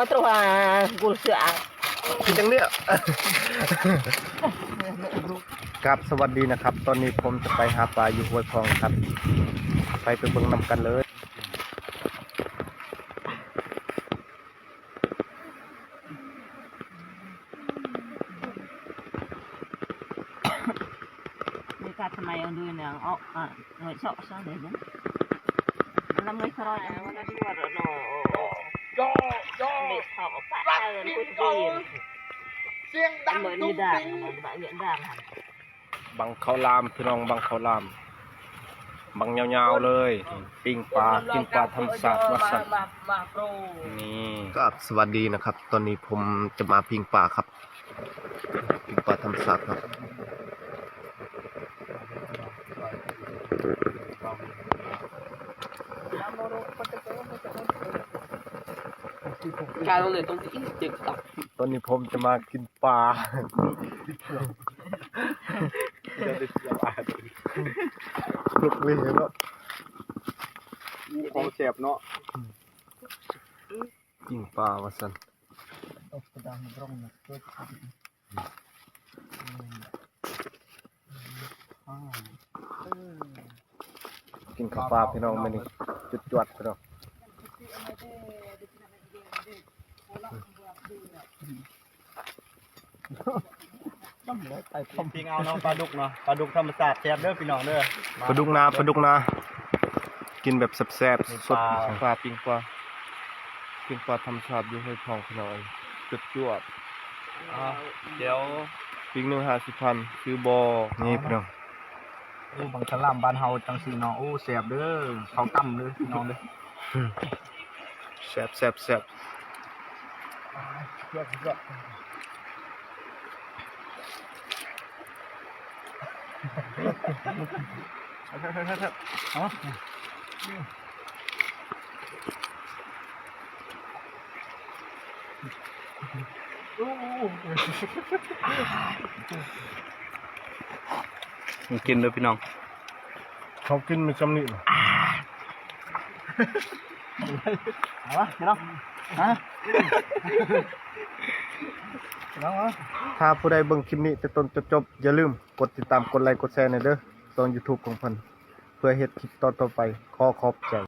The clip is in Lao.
Terus, ah, gul sia. ຄິດຈັ່ງເນີ້ຍ. ກາບສະຫວັດດີນະຄັບ ຕອນນີ້ຜົມຈະໄປຫາປາຢູ່ຫ້ວຍພອງນະຄັບ ໄປ ໄປເບິ່ງນຳກັນເລີຍ. ເດກາດສະໄໝເອົາດຸຍນາງອອກ ອາ ໜ່ວຍເຊາະຊະເດ. ລຳເງຍຄະຣອຍ ອັນນັ້ນມັນຊວດເນາະ. ບັງເຂົ້າຫຼາມ ພີ່ນ້ອງ ບັງເຂົ້າຫຼາມ ບັງຍາວໆເລີຍ ປີ້ງປາ ກິນປາທຳມະຊາດວ່າຊັ້ນ. ນີ້ ກາບສະຫວັດດີນະຄັບ ຕອນນີ້ຜົມຈະມາປີ້ງປາຄັບ. ກິນປາທຳມະຊາດເນາະ. ການລົງເລີຍຕ້ອງອີກເຈັດຕັບ. ຕອນນີ້ຜົມຈະມາກິນປາ ລຸກເລີຍເນາະ. ຂອງແຊບເນາະ. ປີ້ງປາວ່າຊັ້ນ. ກິນເຂົ້າປາພີ່ນ້ອງ ມື້ນີ້ຈຸດຈວດພີ່ນ້ອງ. ປີ້ງເອົາເນາະ ປາດຸກເນາະ ປາດຸກທຳມະຊາດແຊບເດີພີ່ນ້ອງເດີ. ປາດຸກນາ ປາດຸກນາ ກິນແບບແຊບໆ ນີ້ ສົດ ປາ ປາ ປີ້ງປາ ປີ້ງປາທຳມະຊາດຢູ່ຫ້ວຍພອງພີ່ນ້ອງ ເອີຍ ສຸດຍອດ. ອ່າ ດຽວ ປີກໜຶ່ງຫ້າສິບພັນ ຊື້ບໍ່? ນີ້ພີ່ນ້ອງ. ໂອ້ ບັງສະຫຼາມບ້ານເຮົາຈັ່ງຊີ້ເນາະ. ໂອ້ ແຊບເດີ ເຂົ້າກ້ຳເດີພີ່ນ້ອງເດີ. ແຊບ ແຊບ ແຊບ. ກິນເດີພີ່ນ້ອງ. ເຂົາກິນມີຊ່ຳນີ້. ເອົາວະ ພີ່ນ້ອງ ຮະ ພີ່ນ້ອງເອີຍ. ຖ້າຜູ້ໃດເບິ່ງຄລິບນີ້ແຕ່ຕົ້ນຈົນຈົບ ຢ່າລືມກົດຕິດຕາມ ກົດໄລ ກົດແຊແດ່ເດີ ຊ່ອງຢູທູບຂອງເພິ່ນ ເພື່ອເຮັດຄລິບຕໍ່ໆໄປ. ຂໍຂອບໃຈ.